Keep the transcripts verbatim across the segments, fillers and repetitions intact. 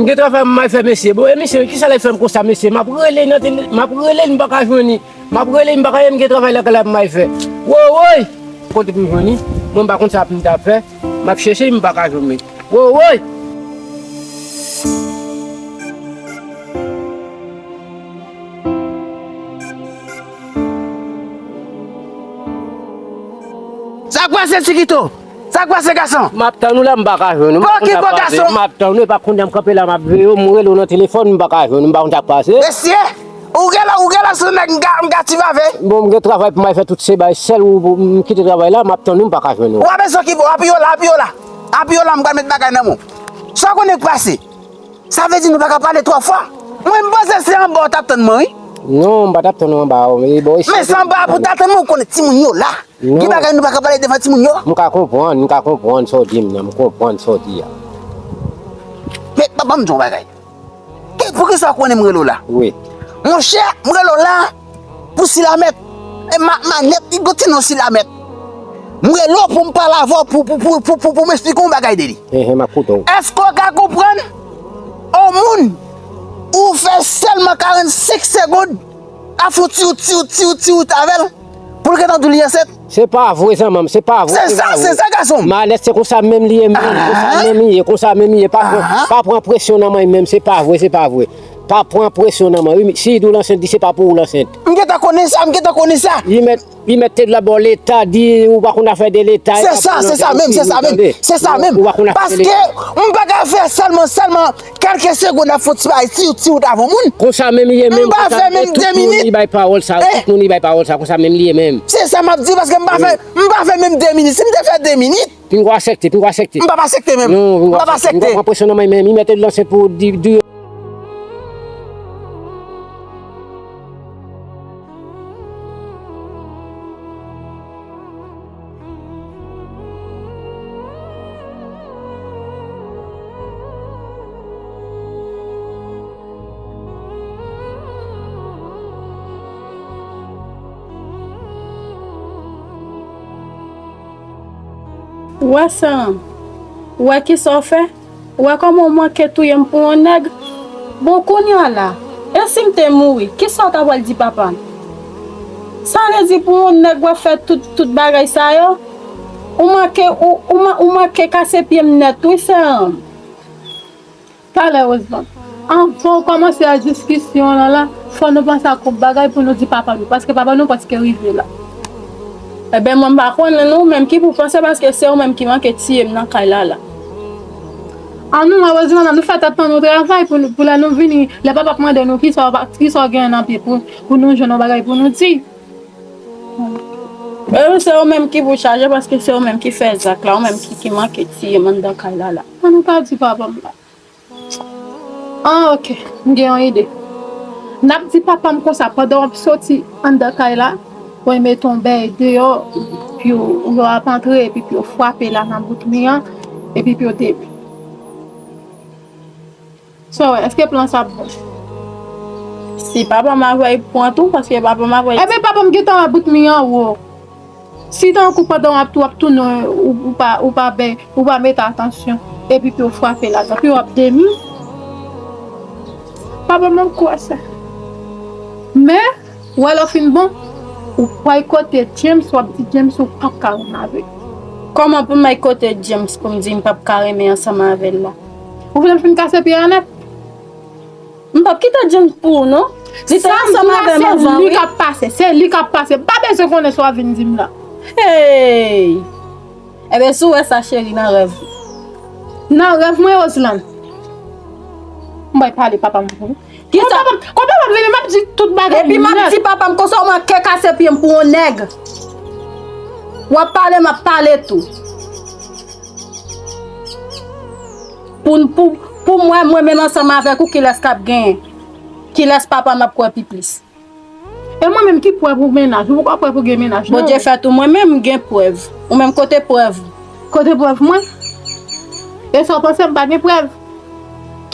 M gen travay m al fè, mesye. Bon, e misye, kisa l ap fè m konsa, mesye? M ap rele nan tele, m ap rele l, m pa ka jwenn li. M ap rele l, m pa ka jwenn, m gen travay lakay la pou m al fè. Woy, woy! Kote pou m jwenn li? Mwen m pa konn sa pou m ta fè. M ap chèche l, m pa ka jwenn li. Woy, woy! Sa k pase, Chikito? Sa k pase, gason? M ap tann ou la, m pa ka jwenn ou. Bon, ki bon gason? M ap tann ou, e pa kounye a m kanpe la, m ap veye w, m rele w nan telefòn, m pa ka jwenn ou, m pa konn sa k pase. Mesye, ou gen la, ou gen la sou nèg m ka, m ka ti vave. Bon, m gen travay pou m al fè tout se bay, sèl ou, ou, m kite travay la, m ap tann ou, m pa ka jwenn ou. W ap bezwen ki, w ap yo la, w ap yo la. W ap yo la, m pral met bagay nan men w. Sa w konnen k pase? Sa vle di nou pa ka pale twò fò. Mwen, m panse se anba w t ap tann mwen, wi. Non, m pa t ap tann ou anba a, men bon, isi. Men se anba a pou w t ap tann mwen, ou konnen timoun yo la. Non. Gen bagay nou pa ka pale devan timoun yo. M ka konprann, m ka konprann sa w di m nan, m konprann sa w di a. Men, ban, ban m di w yon bagay. Ki, poukisa w konnen m rele w la? Wi. Monchè, m rele w la. Pou Silamèt. E ma, Manèt, li gon ti non Silamèt. M rele w pou m pale avè w, pou, pou, pou, pou, pou, pou m eksplike w yon bagay de li. Ehe, m ap koute w. Èske w ka konprann yon moun ou fè sèlman karannsenk segonn, ap fè yon tiyout, tiyout, tiyout, tiyout avè l, pou l gentan di w li ansent? Se pa vre, zanmanm, se pa vre, se pa vre. Se sa, se sa, gason m. Manèt, se konsa menm li ye menm, konsa menm li ye, konsa menm li ye. Pa pran, pa pran presyon nan mwen menm, se pa vre, se pa vre. Pa pran presyon nan mwen, wi, si li di w l ansent, di se pa pou ou l ansent. M gentan konnen sa, m gentan konnen sa. Li mèt, li mèt te la bò Leta, di ou pa konn afè de Leta, se sa, se sa menm, se sa menm, se sa menm. Ou pa konn afè de Leta. Paske m pa ka fè sèlman, sèlman kèlke segonn ap fè ti bay, ti, ti wout avè moun. Konsa menm li ye menm, m pa fè menm de minit. Li bay pawòl sa, tout moun li bay pawòl sa, konsa menm li ye menm. Se sa m ap di, paske m pa fè, m pa fè menm de minit. Si m te fè de minit, Pinga w aksepte, pinga w aksepte. M p ap aksepte menm. Non, m p ap aksepte. Pinga w pran presyon nan men, men li mèt lanse pou di, di. Ou wè sa, ou wè kisa w fè? Ou wè kòman w manke touye m pou yon nèg? Bon, kounye a la, e si m te mouri, kisa w ta pral di papa m? Sa vle di pou yon nèg w ap fè tout, tout bagay sa yo? Ou manke, ou, ou man-, ou manke kase pye m nèt, wi, sè m. Talè, Roseland, anvan w kòmanse a diskisyon an la, fò nou panse ak yon bagay pou nou di papa nou, paske papa nou prèske rive la. Enben, mwen, m pa konnen non, ou menm ki pou panse, paske se ou menm ki manke tiye m nan kay la, la. An nou, Roseland, an nou fè tèt nou travay pou, pou lè nou vini, lè papa ap mande nou kisa, kisa w genyen nan pye pou, pou nou jwenn yon bagay pou nou di. E wi, se ou menm ki pou chaje, paske se ou menm ki fè zak la, ou menm ki, ki manke tiye m anndan kay la, la. An nou pa di papa m la. Ah, ok. M gen yon ide. N ap di papa m konsa, pandan w ap soti anndan kay la, w mete yon bèy deyò, pou yo, yo ap antre, epi pou yo frape la nan bout mi an, epi pou yo demen. Sa w wè, èske plan sa ap bon? Si papa m ap wè, l pran tou, paske papa m ap wè. Ebyen, papa m gentan wè bout mi an wo. Si tankou pandan w ap tou, w ap tounen, ou, ou pa, ou pa bay, ou pa mete atansyon, epi pou yo frape ladan, pou yo ap demi. Papa m ap kwè sa. Men, w wè lè w fin bon, ou pral kote James, w ap di James ou p ap ka renmen avè l. Kòman pou m al kote James pou m di m p ap ka renmen ansanm avè l la? Ou vle m fin kase pye a nèt? M p ap kite James pou ou, non. Li te ansanm avè m anvan, wi. Li k ap pase, se li k ap pase. M pa bezwen konnen sa w ap vin di m la. Hey! Ebyen, si w wè sa, cheri, nan rèv ou. Nan rèv mwen, Roseland. M bay pale papa m pou ou. Kisa? Kon papa m, kon papa m vini, m ap di tout bagay nèt. Epi m ap di papa m konsa, w manke kase pye m pou yon nèg. W ap pale, m ap pale tou. Pou, pou, pou mwen, mwen menm ansanm avèk ou, kilès k ap genyen? Kilès papa m ap kwè pi plis? E mwen menm ki prèv ou mennaj? Ou poko prè pou gen mennaj, non? Bondye fè tou, mwen menm m gen prèv. Ou menm kote prèv? Kote prèv mwen? E sa w panse m pa gen prèv?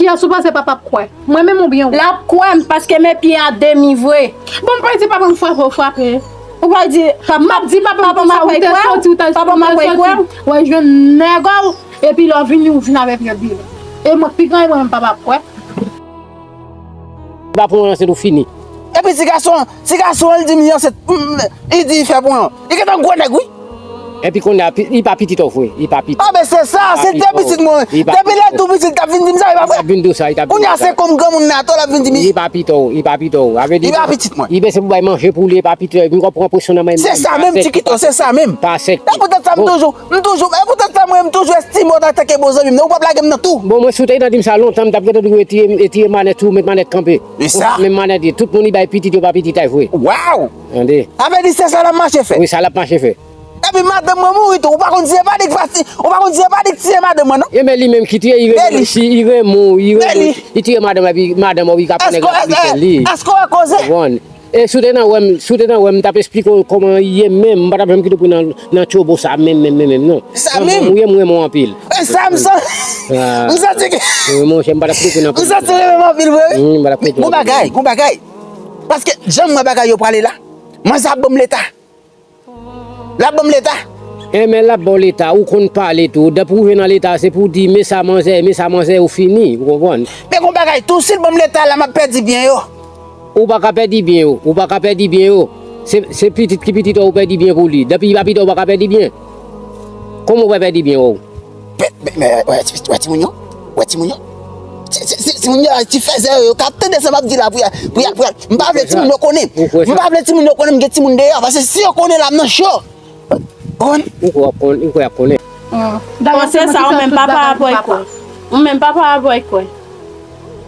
Kiyès ou panse papa ap kwè? Mwen menm oubyen ou? L ap kwè m paske men pye a demi vre. Bon, m pa di papa m frape w frape. Ou pa di papa m ap kwè w? Papa m ap kwè w? W al jwenn nèg ou, epi lè w vini, ou vin avè pye diri. E mwen k pi gran, e mwen menm papa ap kwè. Li pa pran ansent ou fini. Epi ti gason an, ti gason an, li di m li ansent, mm, li di li fè pran. Li gentan gwo nèg, wi. Epi kounye a, li pa pitit ou vre, li pa pitit. Ah, men se sa, se te pitit mwen. Depi lè tou piti, li t ap vin di m sa, li pa vre. Li t ap vin di w sa, li t ap vin di w sa. Kounye a, se kòm granmoun nan atò, l ap vin di m. Li pa pitit ou, li pa pitit ou. Sa vle di, li pa pitit mwen. Li bezwen pou bay manje pou li, li pa pitit ou. Epi m konn pran presyon nan men. Se sa menm, Tikito, se sa menm. Pa sèk. E poutèt sa, m toujou, m toujou, e poutèt sa, mwen, m toujou estime w antanke bon zanmi m, non, ou p ap lage m nan tou. Bon, mwen, si w te gentan di m sa lontan, m t ap gentan di w retire, retire manèt ou, met manèt kanpe. E sa. Konsa menm manèt ye. Tout moun li bay pitit yo pa pitit ay vre. Waw! Tande. Sa vle di se sa l ap mache fè. Wi, sa l ap mache fè. Epi madanm mwen mouri tou. Ou pa konn si se pa li k pati, ou pa konn si se pa li k tiye madanm mwen, non. E men li menm ki tiye, li renmen, li renmen, li renmen, li tiye madanm, epi madanm ou, li ka pran nèg la pou li fè li. Èske w wè koze? Konprann? E si w te nan wè m, si w te nan wè m, m t ap esplike w kòman ye menm, m pa t ap janm kite w pran nan, nan tchobo sa menm, menm, menm, menm, non. Sa menm? Ou ye, m renmen w anpil. E sa m santi. M santi ke. Wi, monchè, m pa t ap kite w pran nan. M santi w renmen m anpil, vre, wi. Wi, m pa t ap kite w pran nan. Gon bagay, gon bagay. Paske jan m wè bagay yo prale la, manzè ap ban m leta. L ap ban m leta. Enben, l ap ba w leta, ou konn pale tou. Depi w rive nan leta, se pou w di, men sa manzè, men sa manzè, ou fini, ou konprann? Men gon bagay tou, si l ban m leta la, m ap pèdi byen yo. Ou pa ka pèdi byen yo, ou pa ka pèdi byen yo. Se, se pitit ki pitit ou, ou pèdi byen pou li. Depi li pa pitit ou, ou pa ka pèdi byen. Kòman ou pa pèdi byen ou? Men, men, men, wè, ti, wè timoun yo? Wè timoun yo? Ti, ti, ti, timoun yo, ti fèzè yo, yo ka tande sa m ap di la pou y a, pou y a, pou y a. M pa vle timoun yo konnen. M pa vle timoun yo konnen m gen timoun deyò, paske si yo konnen la, m nan cho. Konn? Ou kwè y ap konnen, ou kwè y ap konnen. Bon, se sa, ou menm papa ap wè kwè. Ou menm papa ap wè kwè.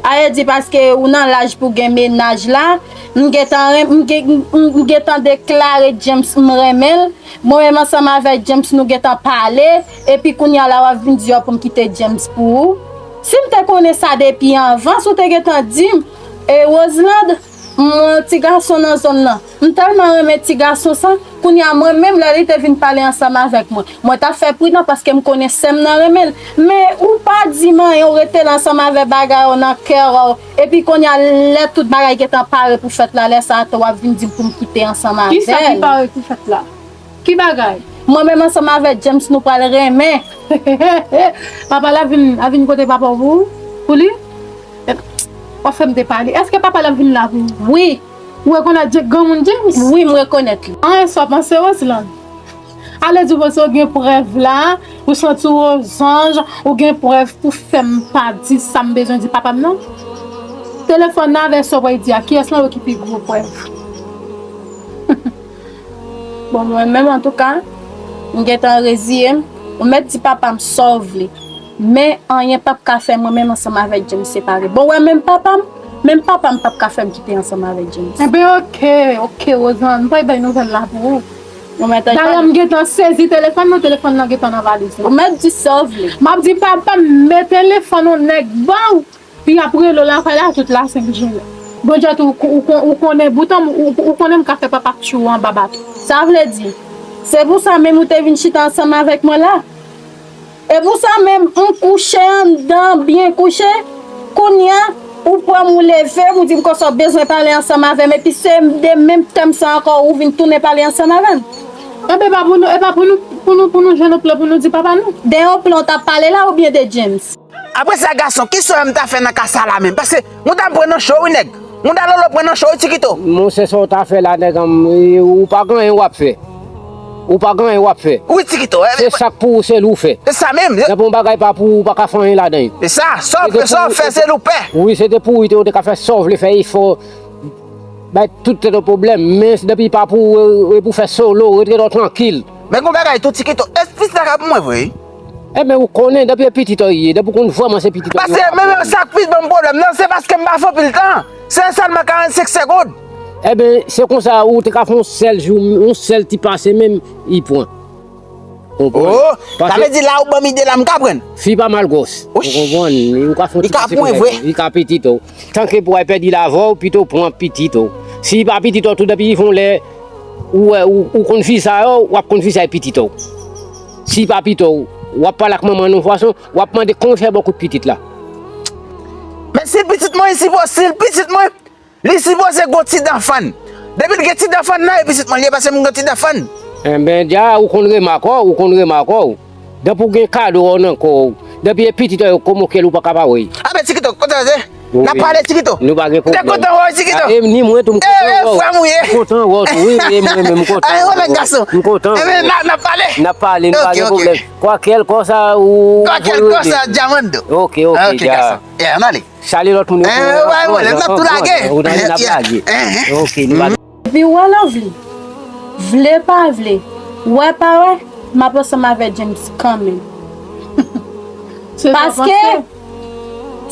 A vle di paske ou nan laj pou gen mennaj la, m gentan ren-, m gen, m, m gentan deklare James m renmen l. Mwen menm ansanm avèk James nou gentan pale, epi kounye a la w ap vin di yo pou m kite James pou ou. Si m te konnen sa depi anvan, si w te gentan di m, e Roseland, m wè yon ti gason nan zòn nan. M tèlman renmen ti gason sa, kounye a mwen menm lè li te vin pale ansanm avèk mwen, mwen t ap fè pridan paske m konnen sè m nan renmen l. Men ou pa di m anyen, ou rete la ansanm avèk bagay ou nan kè ou, epi kounye a lè tout bagay gentan pare pou fèt la, lè sa a tou w ap vin di m pou m kite ansanm avè l. Kisa ki pare pou fèt la? Ki bagay? Mwen menm ansanm avèk James nou pral renmen. Papa l ap vin, ap vin kote papa w pou, pou li? W ap fè m te pale. Èske papa l ap vin la pou ou? Wi. Ou rekonèt Je-, granmoun James? Wi, m rekonèt li. An, sa w panse, Roseland? Ale di w panse w gen prèv la, ou santi w ozanj, ou gen prèv pou fè m pa di sa m bezwen di papa m nan? Telefòn nan avè sa w pral di a, kiyès nan yo ki pi gwo prèv? Bon, mwen menm, antouka, m gentan reziye m. Ou mèt di papa m sa w vle. Men, anyen p ap ka fè mwen menm ansanm avèk James separe. Bon, w wè menm papa m, menm papa m p ap ka fè m kite ansanm avèk James. Enben, oke, oke, Roseland, m pral bay nouvèl la pou ou. Dayè, m gentan sezi telefòn nan, telefòn nan gentan nan valiz mwen. Ou mèt di sa w vle. M ap di papa m, men telefòn yon nèg ba w. Li ap rele w lakay la tout la senk jounen. Bondye tou, ou, ou, kon- ou konnen, boutan, ou, ou konnen m ka fè papa tchou anba bato. Sa vle di, se pou sa menm ou te vin chita ansanm avèk mwen la? E pou sa menm, m kouche anndan, byen kouche, kounye a, ou pran m, ou leve m, ou di m konsa w bezwen pale ansanm avè m, epi se de menm tèm sa ankò ou vin tounen pale ansanm avè m? Enben, e pa pou nou, e pa pou nou, pou nou, pou nou jwenn yon plan pou nou di papa nou? De yon plan w t ap pale la oubyen de James? Apre sa, gason, kisa w wè m ta fè nan ka sa la menm? Paske mouda m pran nan cho wi, nèg. Mouda Lolo pran nan cho wi, Tikito. Monchè, sa w ta fè la, nèg, an, ou pa gen anyen w ap fè. Ou pa gen anyen w ap fè. Wi, Tikito. Se sa k pou ou, se li w fè. Se sa menm. Lè pou yon bagay pa pou ou, ou pa ka fè anyen ladan l. Se sa. Sa w fè, sa w fè, se li w pè. Wi, se te pou ou, ou te ka fè sa w vle, fè efò, bay tout tèt ou pwoblèm. Men depi pa pou ou, e pou fè solo, ret, ret ou trankil. Men gon bagay tou, Tikito. Esplis la ka pou mwen vre. Enben, ou konnen, depi e pitit ou ye, depi ou konn vrèman se pitit ou. Paske menm sa k plis ban m pwoblèm nan, se paske m pa fè anpil tan. Se sèlman karannsenk segond. Enben, se konsa, ou te ka fè yon sèl jou, yon sèl ti pase menm, li pran. Konprann? Oh, sa vle di la ou ban m ide la, m ka pran. Fi pa mal gwòs. Ou konprann? Ou ka fè yon ti pase konsa. Li ka pitit ou. Tanke pou w al pèdi l avè w, pito w pran pitit ou. Si li pa pitit ou tou, depi li fè yon lè, ou wè, ou, ou konn fi sa yo, w ap konn fi sa e pitit ou. Si li pa pitit ou, w ap pale ak manman l yon fason, w ap mande kòman w fè ba w kout pitit la. Men si l pitit mwen, li sipo-, si l pitit mwen, li sipoze gon ti dan fann. Depi l gen ti dan fann nan, e pitit mwen li ye, paske m gen ti dan fann. Enben, dja, ou konn remak ou, ou konn remak ou. Depi w gen kado ou nan kò w, Depi e pitit yo komoke l ou pa ka pa wè. A ben Tikito, kote w ye? N ap pale Tikito. Nou pa gen pwoblèm. M te kontan wè w Tikito. E ni mwen tou m kontan wè w. Frè m ou ye. M kontan wè w tou wi, e mwen menm m kontan wè w. Ann wè nèg gason. M kontan wè w. N ap pale. N ap pale, nou pa gen pwoblèm. Kwa kèl kò sa ou voye w. Kwa kèl kò sa Diamando. Ok, ok, dja. Ann ale. Salye lòt moun yo. Ann ale, m ap tou lage. Ou nan n ap lage. Ok, nou pa Epi wè Lovely, vle pa vle, wè pa wè, m ap ansanm avè James kanmenm. Paske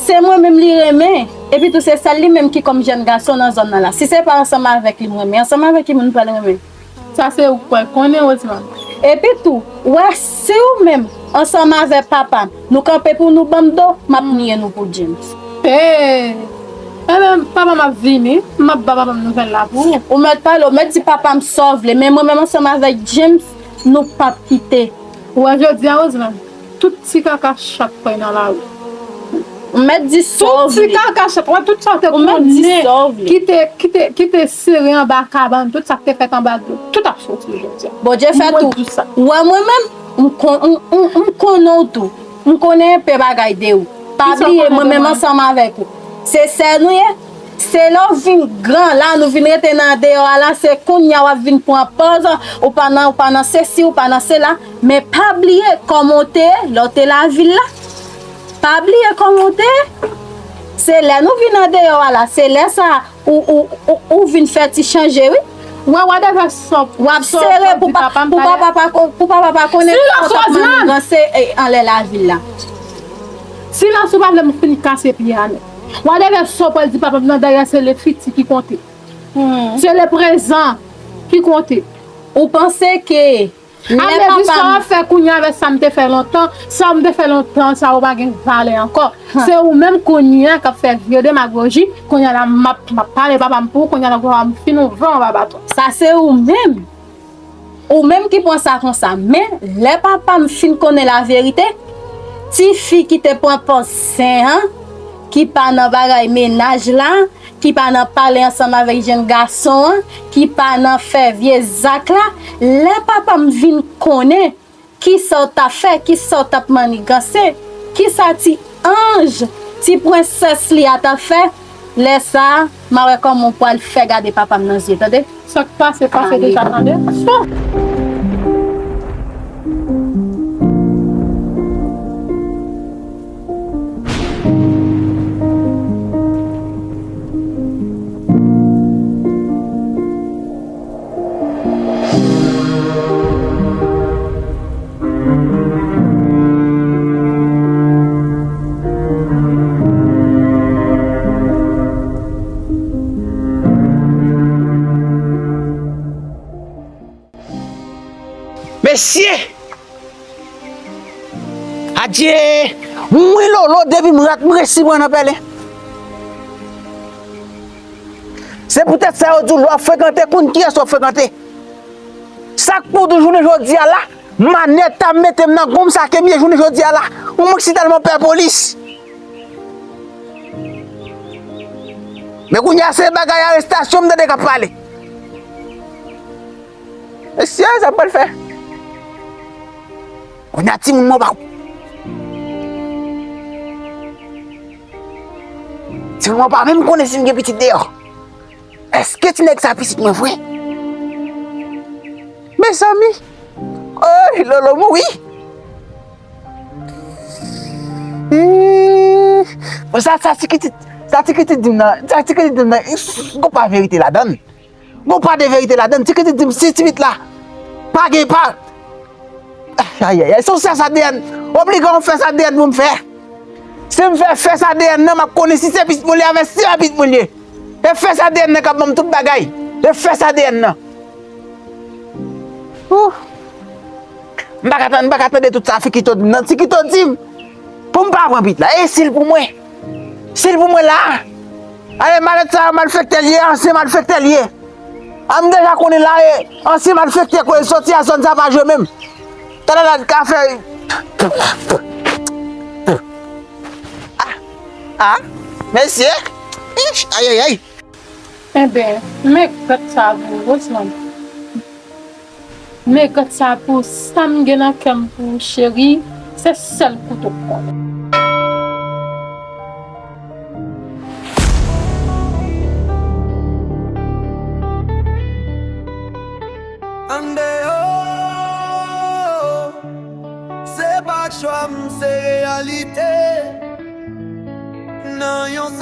se mwen menm li renmen, epi tou se sèl li menm ki kòm jèn gason nan zòn nan la. Si se pa ansanm avèk li m renmen, ansanm avèk ki moun m pral renmen? Sa se ou k pral konnen, Rosemond. Epi tou, wè si ou menm ansanm avè papa m, nou kanpe pou nou ban m do, m ap niye nou pou James. Hey! Ebyen, papa m ap vini, m ap ba papa m nouvèl la pou ou. Ou mèt pale, ou mèt di papa m sa w vle, men mwen menm ansanm avèk James, nou p ap kite. Ou wè jodi a, Rosemond, tout ti kaka chat pran nan lari. Ou mèt di sa w vle. Tout ti kaka chat, wè tout sa w te konnen ki te, ki te, ki te sere anba kabann, tout sa k te fèt anba dlo, tout ap soti jodi a. Bondye fè tou. Ou wè mwen menm, m kon-, m, m, m konnen w tou. M konnen enpe bagay de ou. Pa bliye, mwen menm ansanm avèk ou. Se sè nou ye. Se lè w vin gran la, nou vin rete nan deyò a la, se kounye a w ap vin pran pòz, ou pa nan, ou pa nan sesi, ou pa nan sela. Men pa bliye kòman w te ye, lè w te lavil la. Pa bliye kòman w te ye. Se lè nou vin andeyò a la, se lè sa a ou, ou, ou, ou vin fè ti chanje, wi. Wè, whatever sa w ap sere pou papa, pou papa pa ko-, pou papa pa konnen sa w t ap maniganse, e, anlè lavil la. Silans ou pa vle m fin kase pye a nèt. Whatever sa w pral di papa m nan dèyè, se le fiti ki konte. Se le prezan ki konte. Ou panse ke Lè papa m. Sa w ap fè kounye a avèk sa m te fè lontan, sa m te fè lontan, sa yo pa gen valè ankò. Se ou menm kounye a k ap fè vye demagoji, kounye a la m ap, m ap pale papa m pou ou, kounye a la papa m fin ouvè yon baba tou. Sa se ou menm. Ou menm ki pran sa konsa. Men, lè papa m fin konnen laverite, tifi ki te pran pòz sen an, ki pa nan bagay mennaj la, ki pa nan pale ansanm avèk jèn gason an, ki pa nan fè vye zak la, lè papa m vin konnen kisa w t ap fè, kisa w t ap maniganse, kisa ti anj, ti prensès li a t ap fè, lè sa a, m a wè kòman w pral fè gade papa m nan zye, tande? Sa k pase, pase deja, tande. Mesye! Adje! Mwen Lolo depi m rat m resi pran nan pèlen. Se poutèt sa yo di w lè w ap frekante, konn kiyès w ap frekante. Sa k pou w di jounen jodi a la, manèt ap mete m nan gonm sa ke m ye jounen jodi a la. Ou mank si tèlman pè polis. Men kounye a se bagay arestasyon m tande k ap pale. Mesye, sa m pral fè? Kounye a timoun mwen pa. Timoun mwen pa menm konnen si m gen pitit deyò. Èske ti nèg sa pitit mwen vre? Mezanmi. Oy, Lolo mouri. Ih. Bon, sa, sa ti pitit, sa ti pitit di m nan, sa ti pitit di m nan, gon pa verite ladann. Gon pa de verite ladann. Ti pitit di m si ti pitit la pa gen pa. Ayayay, se yon tès A D N. Obligan fè tès A D N pou m fè. Si m fè tès A D N nan, m ap konnen si se pitit mwen li avè si se pa pitit mwen li ye. E tès A D N nan k ap ban m tout bagay. E tès A D N nan. Ouh. M pa ka tann, m pa ka tande tout sa Fikito di m nan. Tikito di m pou m pa pran pitit la. E si l pou mwen? Si l pou mwen la? Ale malèt sa malfektè l ye, ansyen malfektè l ye. A m deja konnen la e ansyen malfektè kote l soti a zòn sa pa jwe menm. Talè la l ka fè. Ah, ah, mesye. Ish, ayayay. Enben, men gad sa pou ou, Rosemond. Men gad sa pou sa m gen nan kè m pou ou, cheri. Se sèl kouto k konnen. Andeyò, se pa chwa m, se reyalite. Nan yon